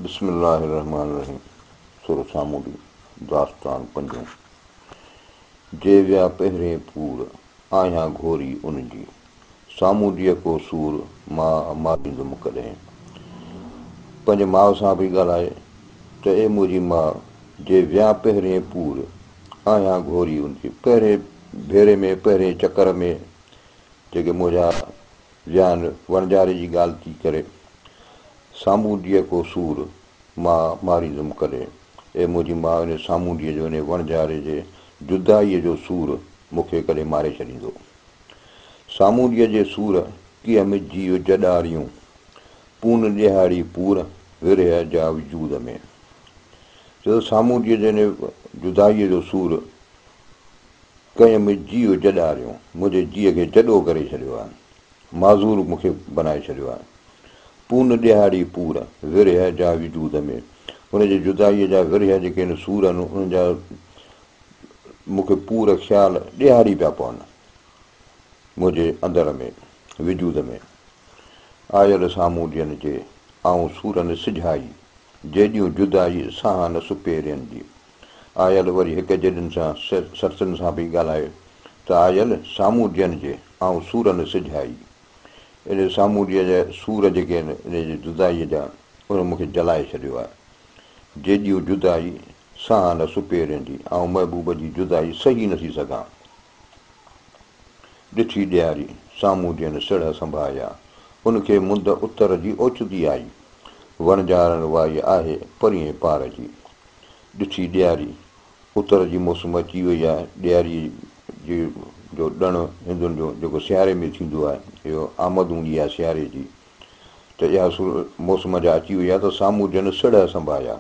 بسم الله الرحمٰن الرحيم سر سامونڊي داستان پنجون جي ويا پهرين پور آهيان گهوري ان جي سامونڊيء ڪو سور مان ماريندم ڪڏهن پنهنجي ماء سان پئي ڳالهائي ته اي منهنجي ماء جي ويا پهرين پور آهيان گهوري ان جي پهرين ڀيري ۾ پهرين چڪر ۾ جيڪي منهنجا ويا آهن وڻجاري جي ڳالهه ٿي ڪري سامونڊيء ڪو سور، مان ماريندم ڪڏهن. اي منهنجي ماء، انهيء سامونڊيء جو، انهيء وڻجاري جي جدائيء جو سور مون کي ڪڏهن ماري ڇڏيندو. سامونڊيء جي سور ڪيم جيء جڏاريون، پون ڏيهاڙي پور ورهيه جا وجود ۾. چيو ته سامونڊيء جي انهيء جدائيء جو سور ڪيم جيء جڏاريون، منهنجي جيء کي جڏو ڪري ڇڏيو آهي. معذور مون کي بنائي ڇڏيو آهي. پون ڏهاڙي پور، ورهيه جا وجود ۾. هن جي جدائيء جا ورهيه جيڪي آهن سور آهن، انهن جا مون کي پور خيال ڏهاڙي پيا پون. منهنجي اندر ۾، وجود ۾. آيل سامونڊين جي، آئون سورن سجهائي، جيڏيون جدائي سهان سپيرين جي. آيل وري هڪ جيڏين سان سرتين سان پئي ڳالهائي ته آيل سامونڊين جي آئون سورن سجهائي. انهي سامونڊيء جا سور جيڪي آهن انهي جي جدائيء جا انهن مون کي جلائي ڇڏيو آهي. جيڏيون جدائي سهان نه سپيرين جي آئون محبوب جي جدائي سهي نه ٿي سگهان. ڏٺي ڏياري سامونڊين سڙهه سنڀايا ان کي مند اتر جي اوچتي آئي. وڻجارن وائي آهي پرينء پار جي. ڏٺي ڏياري، اتر جي موسم اچي وئي آهي. ڏياريء جي جو ڏڻ هندن جو جيڪو سياري ۾ ٿيندو آهي، اهو آمد هوندي آهي سياري جي ته اها موسم جا اچي وئي آهي ته سامونڊين سڙهه سنڀايا.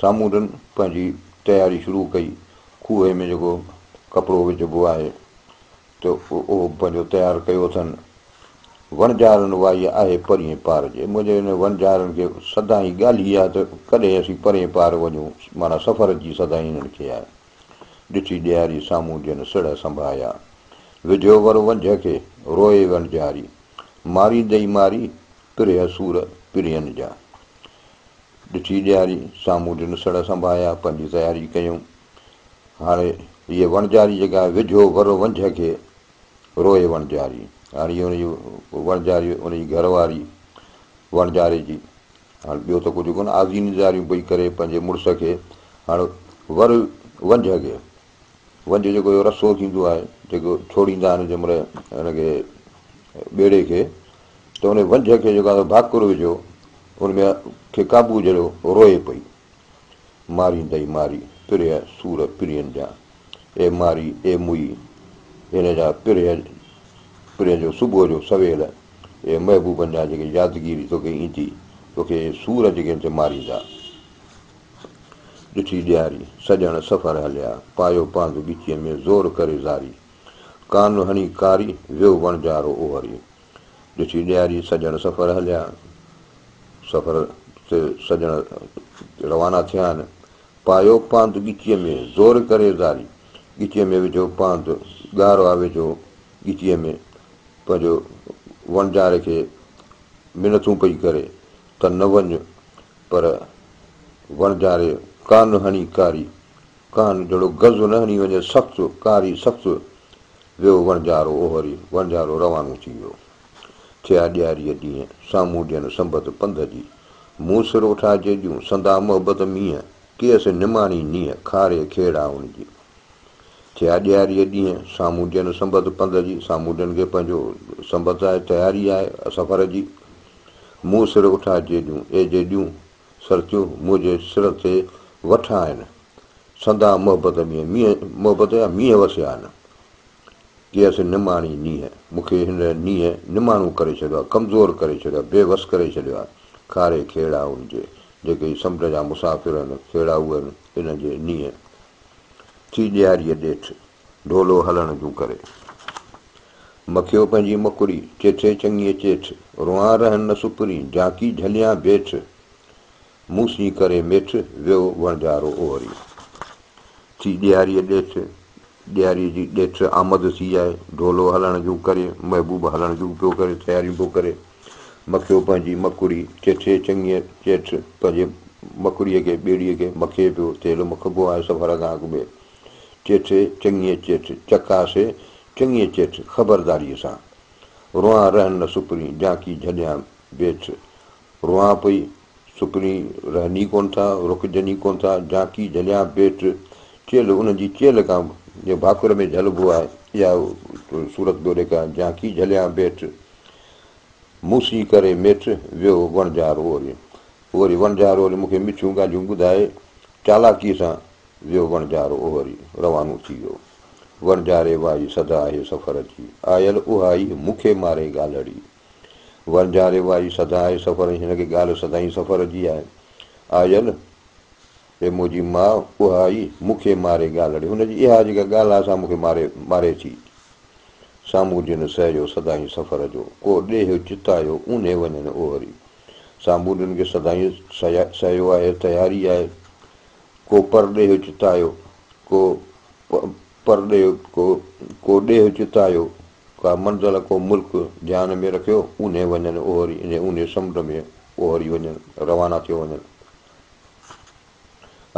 سامونڊين پنهنجي تياري شروع ڪئي. کوهي ۾ جيڪو ڪپڙو وجهبو آهي ته اهو به پنهنجو تيار ڪيو اٿن. وڻجارن وائي آهي پرينء پار جي. منهنجي انهن وڻجارن کي سدائين ڳالهه ئي آهي ته ڪڏهن اسين پرينء پار وڃون، معنيٰ سفر جي سدائين انهن کي آهي. ڏٺي ڏياري سامهون جن سڙهه سنڀايا. وجهيو ور ونجهه کي، روئي وڻجاري. ماريندئي ماري، پرهه سور پرين جا. ڏٺي ڏياري سامهون جن سڙهه سنڀايا، پنهنجي تياري ڪيائون. هاڻي هيء وڻجاري جيڪا آهي، وجهيو ور ونجهه کي، روئي وڻجاري. هاڻي هيء ان جي وڻجاري، ان جي گهر واري وڻجاري جي. هاڻي ٻيو ته ڪجهه ڪونه، آزي نظاريون پئي ڪري پنهنجي مڙس کي. هاڻي ور ونجهه کي، ونجهه جيڪو اهو رسو ٿيندو آهي، جيڪو ڇوڙيندا آهن جنهن مهل هن کي ٻيڙي کي، ته ان ونجهه کي جيڪو آهي ڀاڪر وجهيو، ان ۾ کي قابو جهڙو روئي پئي. ماريندئي ماري، پرهه سور پرين جا. اي ماري، اي موئي، هن جا پرهه، پرهه جو صبح جو سويل، اي محبوبن جا جيڪي يادگيري توکي ايندي، توکي اهي سور جيڪي آهن سي ماريندا. ڏٺي ڏياري، سڄڻ سفر هليا، پايو پاند ڳچيء ۾ زور ڪري زاري، ڪان هڻي ڪاري، ويو وڻجارو اوهري. ڏٺي ڏياري سڄڻ سفر هليا، سفر تي سڄڻ روانا ٿيا آهن. پايو پاند ڳچيء ۾، زور ڪري زاري، ڳچيء ۾ وجهو پاند، ڳارو آ وجهو ڳچيء ۾، پنهنجو وڻجاري کي منٿون پئي ڪري ته نه وڃ، پر وڻجاري ڪان هڻي ڪاري، ڪان جهڙو گز نه هڻي وڃي سخت، ڪاري سخت ويو وڻجارو اوهري، وڻجارو روانو ٿي ويو. ٿيا ڏياريء ڏينهن، سامهون ڏين سنبت پنڌ جي. مون سر اٺا جيڏيون، سندا محبت مينهن، ڪيس نماڻي نينهن، کاري کيڙا ان جي. ٿيا ڏياريء ڏينهن، سامهون ڏين سنبت پنڌ جي، سامهون ڏين کي پنهنجو سنبت آهي، تياري آهي سفر جي. مون سر اٺا جيڏيون، اي جيڏيون سرتيون، منهنجي سر تي وٺا آهن. سندا محبت مينهن، مينهن محبت جا مينهن وسيا آهن. ڪيس نماڻي نينهن، مون کي هن نينهن نماڻو ڪري ڇڏيو آهي، ڪمزور ڪري ڇڏيو آهي، بي وس ڪري ڇڏيو آهي. کاري کيڙائن جي، جيڪي هي سمنڊ جا مسافر آهن، کيڙائو آهن، انهن جي نينهن ٿي ڏياريء ڏيٺ، ڍولو هلڻ جون ڪري. مکيو پنهنجي مڪڙي، چيٺي چڱيء چيٺ، روئان رهن نه سپرين، جاڪي جهليان بيٺ. مون سين ڪري ميٺ، ويو وڻجارو اوهري. ٿي ڏياريء ڏيٺ، ڏياريء جي ڏيٺ آمد ٿي آهي. ڍولو هلڻ جون ڪري، محبوب هلڻ جون پيو ڪري، تياريون پيو ڪري. مکيو پنهنجي مڪڙي، چيٺي چڱيء چيٺ، پنهنجي مڪڙيء کي، ٻيڙيء کي، مکي پيو، تيل مکبو آهي سفر کان اڳ ۾. چيٺ، چڱيء چيٺ، چڪاسي، چڱيء چيٺ، خبرداريء سان. روئان رهن نه سپرين، جانڪي جهليان بيٺ. روئان پئي، سپرين رهن ئي ڪونه ٿا، رڪجن ئي ڪونه ٿا، جانڪي جهليان بيٺ. چيلهه، انهن جي چيلهه کان جيئن ڀاڪر ۾ جهلبو آهي، اها صورت پيو ڏيکاري، جانڪي جهليان بيٺ. مون سين ڪري ميٺ، ويو وڻجارو اوري. وري وڻجارو وري مون کي مٺيون ڳالهيون ٻڌائي، چالاڪيء سان ويو وڻجارو اوري، روانو ٿي ويو. وڻجاري وائي سدا آهي سفر جي، آيل اها ئي مون کي ماري ڳالهڙي. وڻجاري وائي سدا آهي سفر جي، هن کي ڳالهه سدائين سفر جي آهي. آيل اي منهنجي ماء اها ئي مون کي ماري ڳالهڙي، هن جي اها جيڪا ڳالهه آهي سا مون کي ماري ماري ٿي. سامونڊين سهيو سدائين سفر جو، ڪو ڏيهه چتايو اونهي وڃن اوهري. سامونڊين کي سدائين سهيو آهي، تياري آهي، ڪو پرڏيهه چتايو، ڪو پرڏيهه ڪو ڪو ڏيهه چتايو، ڪا منزل ڪو ملڪ ڌيان ۾ رکيو اونهي وڃن اوهري، انهي اونهي سمنڊ ۾ اوهري وڃن، روانا ٿيو وڃن.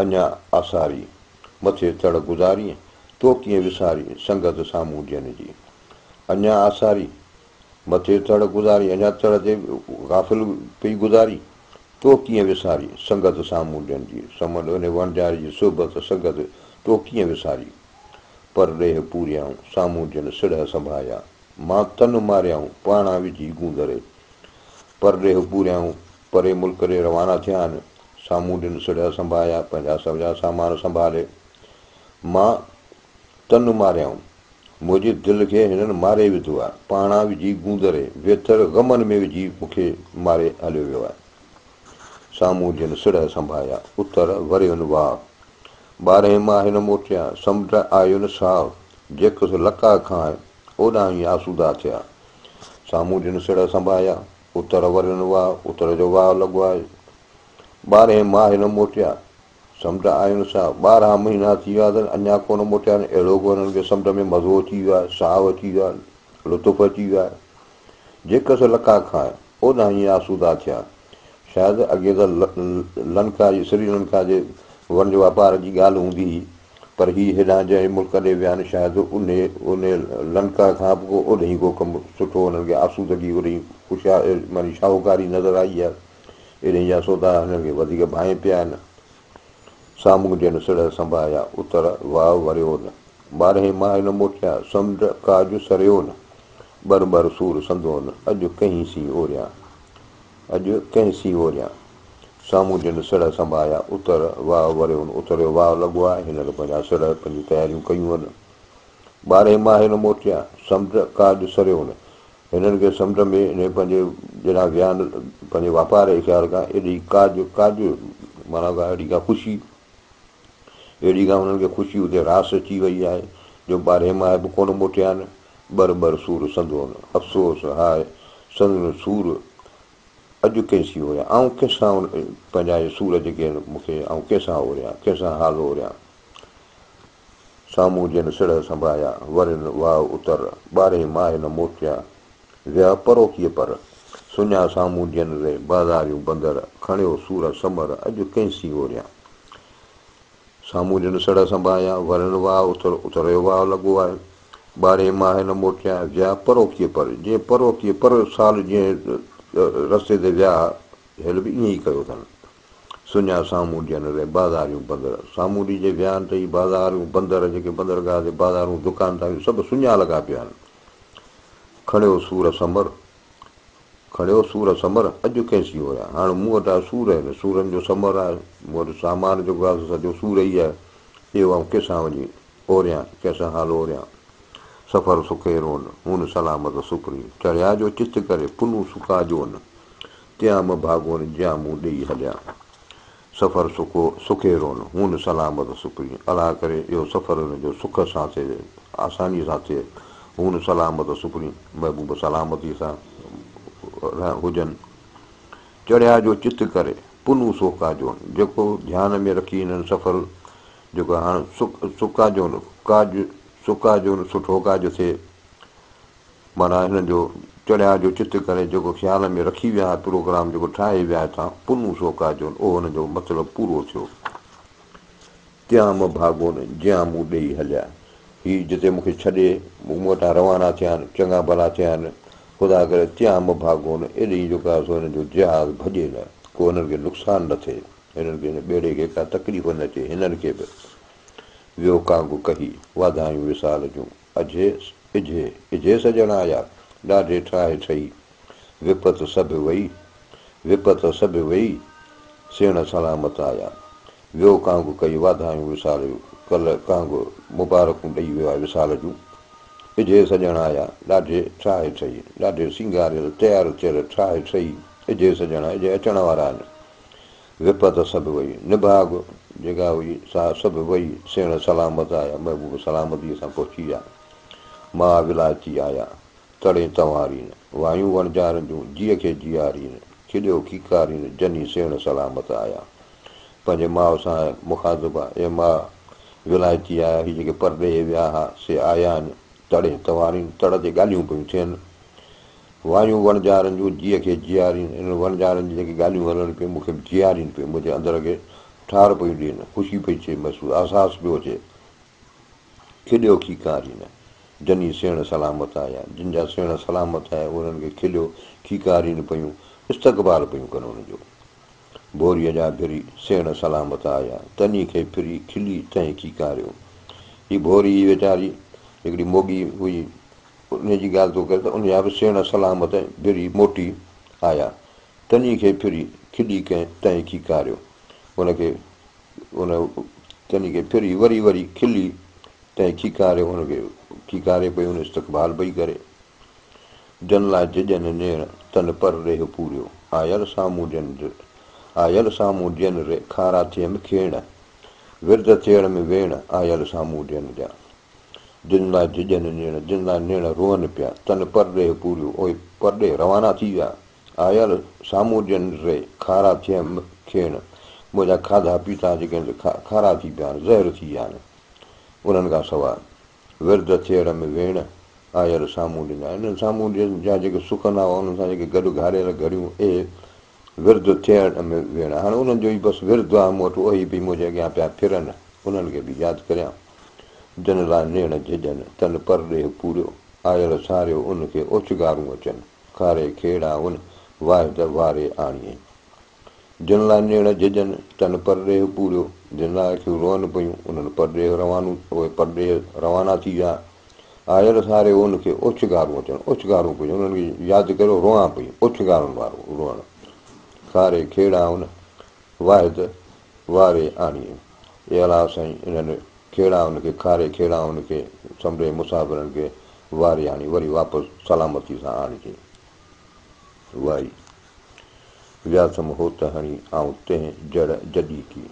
اڃا آساري، مٿي تڙ گذاري، تو ڪيئن وساري، سنگت سامونڊين جي. اڃا آساري، مٿي تڙ گذاري، اڃا تڙ تي غافل پئي گذاري، تو ڪيئن وساري، سنگت سامونڊين جي. سمنڊ انهي وڻجاري جي صحبت، سنگت، تو ڪيئن وساري. پرڏيهه پوريائون، سامونڊين سڙهه سنڀايا، مان تن ماريائون، پاڻان وجهي گوندري. پرڏيهه پوريائون، پري ملڪ ڏي روانا ٿيا آهن. سامونڊين سڙهه سنڀايا، پنهنجا سڀجا سامان سنڀالي. مان تن ماريائون، منهنجي دل کي هنن ماري وڌو آهي. پاڻان وجهي گوندري، ويتر غمن ۾ وجهي مون کي ماري هليو ويو آهي. سامونڊين سڙهه سنڀايا، اتر وريون واء. ٻارهين ماهه نه موٽيا، سمنڊ آيون ساء. جيڪس لڪا کانء، اوڏانهن ئي آسودا ٿيا. سامونڊين سڙهه سنڀايا، اتر ورين واء، اتر جو واء لڳو آهي. ٻارهين ماهه نه موٽيا، سمنڊ آين ساء. 12 مهينا ٿي ويا اٿن، اڃا ڪونه موٽيا آهن. اهڙو ڪو هنن کي سمنڊ ۾ مزو اچي ويو آهي، ساء اچي ويو آهي، لطف اچي ويو آهي. جيڪس لڪا کانء، اوڏانهن ئي آسودا ٿيا. شايد اڳي ته لنڪا جي، سري لنڪا جي وڻج واپار جي ڳالهه هوندي هئي، پر هي هيڏانهن جنهن ملڪ ڏي ويا آهن، شايد انهي انهي لنڪا کان به ڪو اوڏهين ڪو ڪم سٺو هنن کي آسودگي اوڏهين خوشحال معني شاهوڪاري نظر آئي آهي. ايڏهين جا سودا هنن کي وڌيڪ ڀانئين پيا آهن. سامهون جن سڙهه سنڀايا، اتر واء وريو نه. ٻارهين ماهه نه موٽيا، سمنڊ ڪاڄ سريو نه. ٻر ٻر سور سندون، اڄ ڪنهين سين اوريان. اڄ ڪنهن سين اوريان. سامهون جن سڙهه سنڀايا، اتر واء وريو نه. اتر جو واء لڳو آهي، هنن پنهنجا سڙهه پنهنجون تياريون ڪيون آهن. ٻارهين ماهه نه موٽيا، سمنڊ ڪاڄ سريو نه. هنن کي سمنڊ ۾ انهي پنهنجي جيڏانهن ويا آهن، پنهنجي واپار جي خيال کان ايڏي ڪاڄ، ڪاڄ معنيٰ ڪا اهڙي ڪا خوشي، اهڙي ڪا هنن کي خوشي اتي راس اچي وئي آهي، جو ٻارهين ماهه به ڪونه موٽيا آهن. ٻر ٻر سور سندون، افسوس هاء سندن سور اڄ ڪنهن سين اوريان، آئون ڪنهن سان پنهنجا اهي سور جيڪي آهن مون کي آئون ڪنهن سان اوريان، ڪنهن سان حال اوريان. سامهون جن سڙهه سنڀايا، ورين واء اتر، ٻارهين ماهه نه موٽيا، ويا پروڪيء پر. سڃا سامهون جن ري، بازاريون بندر، کڻيو سور سمر، اڄ ڪنهن سين اوريان. سامهون جن سڙهه سنڀايا، ورين واء اتر، اتر جو واء لڳو آهي. ٻارهين ماهه نه موٽيا، ويا پروڪيء پر. جيئن پروڪيء پر سال جنهن رستي تي ويا، هيل به ائين ئي ڪيو اٿن. سڃا سامونڊين ري بازاريون بندر. سامونڊي جي ويا آهن ته هي بازاريون بندر جيڪي بندرگاهه تي بازارون دڪانداريون سڀ سڃا لڳا پيا آهن. کڻيو سور سمر، کڻيو سور سمر، اڄ ڪنهن سين اوريان. هاڻ مون وٽ آهي سور آهن، سورن جو سمر آهي، مون وٽ سامان جيڪو آهي سو سڄو سور ئي آهي. اهو آئون ڪنهن سان وڃي اوريان، ڪنهن سان حال اوريان. سفر سکيرون، هون سلامت سپرين، چڙهيا جو چت ڪري، پنهون سڪا جون. تيان م ڀاڳون، جيان مون ڏيئي هليا. سفر سکو سکيرون، هون سلامت سپرين. الله ڪري اهو سفر هن جو سک سان ٿئي، آسانيء سان ٿئي. هون سلامت سپرين، محبوب سلامتيء سان هجن. چڙهيا جو چت ڪري، پنهون سوڪا جون. جيڪو ڌيان ۾ رکي هنن سفر جيڪو هاڻ سڪا جون، ڪاڄ سڪا جون، سٺو ڪاڄ ٿئي. معنيٰ هنن جو چڙهيا جو چت ڪري جيڪو خيال ۾ رکي ويا ها پروگرام جيڪو ٺاهي ويا هتان پنهون سو ڪاجون اهو هنن جو مطلب پورو ٿيو. تيان م ڀاڳون جيان مون ڏيئي هليا. هي جتي مون کي ڇڏي مون وٽان روانا ٿيا آهن، چڱا ڀلا ٿيا آهن، خدا ڪري تيان م ڀاڳون ايڏي جيڪو آهي سو هنن جو جهاز ڀڄي نه، ڪو هنن کي نقصان نه ٿئي، هنن کي هن ٻيڙي کي ڪا تڪليف نه اچي، هنن کي به ويو ڪانگ ڪهي، واڌايون وصال جون، اجهي، اجهي، اجهي سڄڻ آيا، ڏاڍي ٺاهه ٺهي، وپت سڀ وئي، وپت سڀ وئي، سيڻ سلامت آيا. ويو ڪانگ ڪئي واڌايون وصال جون، ڪلهه ڪانگ مبارڪون ڏئي ويو آهي وصال جون. اجهي سڄڻ آيا، ڏاڍي ٺاهه ٺهي، ڏاڍي سينگاريل، تيار ٿيل، ٺاهه ٺهي، اجهي سڄڻ آيا، اجهي اچڻ وارا آهن. وپت سڀ وئي، نڀاڳ جيڪا هئي سا سڀ وئي، سيڻ سلامت آيا، محبوب سلامتيء سان پهچي ويا. ماء ولايتي آيا، تڙين تنوارين، وايون وڻجارن جون، جيء کي جيارين، کليو کيڪارين، جني سيڻ سلامت آيا. پنهنجي ماء سان مخاطب آ، اي ماء! ولايتي آيا، هي جيڪي پرڏيهه ويا ها، سي آيا آهن، تڙين تنوارين، تڙ تي ڳالهيون پيون ٿين. وايون وڻجارن جون، جيء کي جيارين، انهن وڻجارن جون جيڪي ڳالهيون هلن پيون، مون کي به جيارين پيون، منهنجي اندر کي ٺار پيون ڏين، خوشي پئي ٿئي، محسوس، احساس پيو اچي. کليو کيڪارين، جني سيڻ سلامت آيا، جن جا سيڻ سلامت آيا، انهن کي کليو کيڪارين پيون، استقبال پيون ڪن انهن جو. ڀوريء جا ڀري، سيڻ سلامت آيا، تني کي ڦري، کلي تنهن کيڪاريو. هي ڀوري هئي ويچاري، هڪڙي موڳي هئي، انهيء جي ڳالهه ٿو ڪري ته ان جا به سيڻ سلامت ڀري موٽي آيا، تني کي ڦري، کلي تنهن کيڪاريو. ان کي ان تني کي ڦري وري وري کلي تنهن کيڪاريو، ان کي کيڪاري پئي، ان استقبال پئي ڪري. جن لاء جڄن نيڻ، تن پر ريهه پوريو. آيل سامهون جن آيل سامهون جن ري، کارا ٿيم کيڻ. ورد ٿيڻ ۾ ويڻ، آيل سامهون جن جا. جن لاء جڄن نيڻ، جن لاء نيڻ روئن پيا، تن پر ڏيهه پوريو، اهي پرڏيهه روانا ٿي ويا. آيل سامهون جن ري، کارا ٿيم کيڻ. منهنجا کاڌا پيتا جيڪي آهن سي کارا ٿي پيا آهن، زهر ٿي ويا آهن. انهن کان سواء ورد ٿيڙ ۾ ويڻ، آيل سامونڊين جا. انهن سامونڊين جا جيڪي سخن هئا، انهن سان جيڪي گڏ گهاريل گهڙيون، اهي ورد ٿيڙ ۾ ويڻ. هاڻي انهن جو ئي بس ورد آهي مون وٽ، اهي ئي منهنجي اڳيان پيا ڦرن، انهن کي به ياد ڪريان. جن لاء نيڻ جهڄن، تن پرڏيهه پوريو، آيل ساريو ان کي اوڇگارون اچن، کاري کيڙا ان، واحد واري آڻيين. جن لاء نيڻ جهڄن، تن پرڏيهه پوريو، جن لاء اکيون روئن پيون، انهن پرڏيهه روانو، اهي پرڏيهه روانا ٿي ويا. آيل ساريو ان کي اوڇگارون اچن، اوڇگارون پيون، انهن کي ياد ڪريو روئان پئي، اوڇگارن وارو روئڻ. کاري کيڙا ان، واحد واري آڻيين. اي الله سائين! انهن کيڙائن کي، کاري کيڙائن کي، سمنڊ جي مسافرن کي واري آڻي، وري واپس سلامتي سان آڻجي. وائي. وياسم هوت هڻي، آئون تنهن جڙ جڏي ڪي.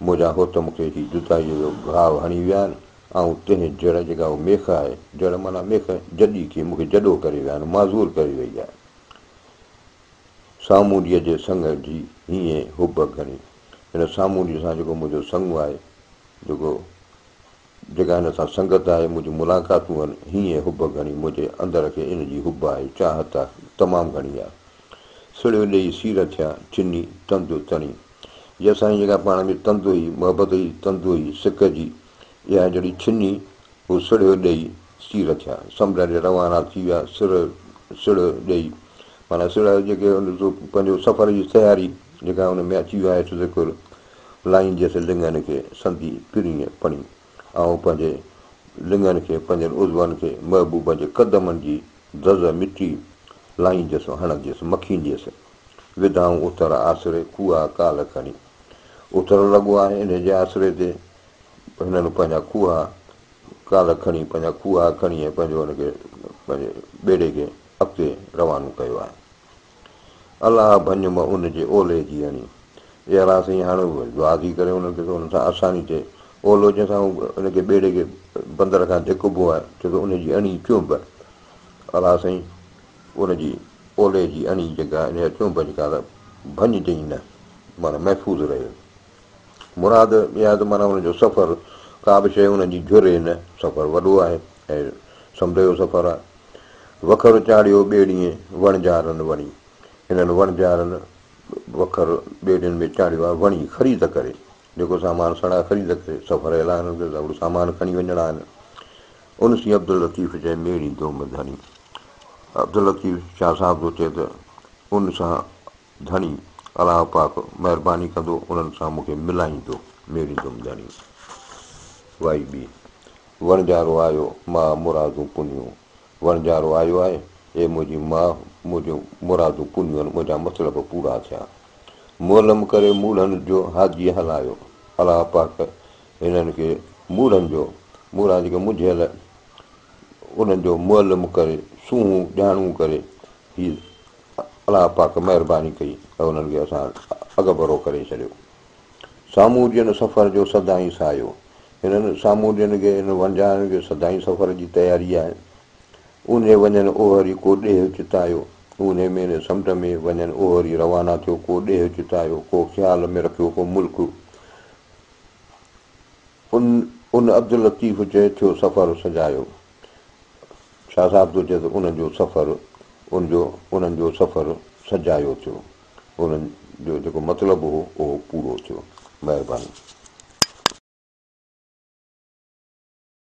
منهنجا هوت مون کي هي جدائيء جو گهاء هڻي ويا آهن، آئون تنهن جڙ، جيڪا هو ميخ آهي، جڙ معنيٰ ميخ، جڏي ڪي، مون کي جڏو ڪري ويا آهن، معذور ڪري وئي آهي. سامونڊيء جي سڱ جي هينئين حب گهڻي. هن سامونڊيء سان جيڪو منهنجو سڱ آهي، جيڪو جيڪا هن سان سنگت آهي، منهنجون ملاقاتون آهن، هينئين حب گهڻي، منهنجي اندر کي ان جي حب آهي، چاهت آهي، تمام گهڻي آهي. سڙيو ڏيئي سير ٿيا، چني تند تڻي. جي اسان جي جيڪا پاڻ ۾ تند هئي، محبت جي تند هئي، سڪ جي، اها جهڙي ڇني، هو سڙهيو ڏيئي سير ٿيا. سمنڊ ڏي روانا ٿي ويا، سر سڙهه ڏيئي، معنيٰ سڙهه جيڪي پنهنجو سفر جي تياري جيڪا ان ۾ اچي ويو آهي هيٺ ذڪر لائينديس لڱن کي سندي پرينء پڻي. آئون پنهنجي لڱن کي، پنهنجن عضون کي، محبوب جي قدمن جي دز مٽي لائينديس، هڻنديس، مکينديس. وڌائون اتر آسري، کوها ڪالهه کڻي. اتر لڳو آهي، انهيء جي آسري تي هنن پنهنجا کوها ڪالهه کڻي پنهنجا کوها کڻي ۽ پنهنجو ان کي پنهنجي ٻيڙي کي اڳتي روانو ڪيو آهي. الله ڀڃ م ان جي اولي جي اڻي. اي الله سائين هاڻ دعا ٿي ڪري انهن کي ته انهن سان آساني ٿئي. اولو جنهن سان ان کي ٻيڙي کي بندر کان ڌڪبو آهي ڇو ته ان جي اڻي چونب الله سائين ان جي اولي جي اڻي جيڪا ان جا چونب جيڪا ڀڃجئي نه معنيٰ محفوظ رهي. مراد اها ته معنيٰ ان جو سفر ڪا به شيء ان جي جهري نه، سفر وڏو آهي ۽ سمنڊ جو سفر آهي. وکر چاڙهيو ٻيڙيء، وڻجارن وڻي. هنن وڻجارن وکر ٻيڙين ۾ چاڙهيو آهي وڻي خريد ڪري. جيڪو سامان سڙا خريد ڪري سفر لاء هنن کي ضرور سامان کڻي وڃڻا آهن. ان سين عبداللطيف چئي ميڙيندوم ڌڻي. عبداللطيف شاهه صاحب ٿو چئي ته ان سان ڌڻي الله پاڪ مهرباني ڪندو انهن سان مون کي ملائيندو ميڙيندوم ڌڻي. وائي ٻي. وڻجارو آيو ماء مرادون پنيون. وڻجارو آيو آهي اي منهنجي ماء منهنجون مرادون پنيون آهن منهنجا مطلب پورا ٿيا. مولم ڪري مولهن جو هاديء هلايو. الله پاڪ هنن کي مولهن جو، مولها جيڪي منجهيل، انهن جو معلم ڪري، سونهون ڄاڻون ڪري، هي الله پاڪ مهرباني ڪئي ۽ انهن کي اسان اڳڀرو ڪري ڇڏيو. سامونڊين سفر جو سدائين سايو. هنن سامونڊين کي، هنن وڻجارن کي سدائين سفر جي تياري آهي. اونهي وڃن اوهري ڪو ڏيهه چتايو. اونهي ۾ يعني سمنڊ ۾ وڃن اوهري روانا ٿيو ڪو ڏيهه چتايو، ڪو خيال ۾ رکيو ڪو ملڪ. ان ان عبداللطيف چئي ٿيو سفر سجايو. شاهه صاحب ٿو چئي ته انهن جو سفر ان جو انهن جو سفر سجايو ٿيو. انهن جو جيڪو مطلب هو اهو پورو ٿيو. مهرباني.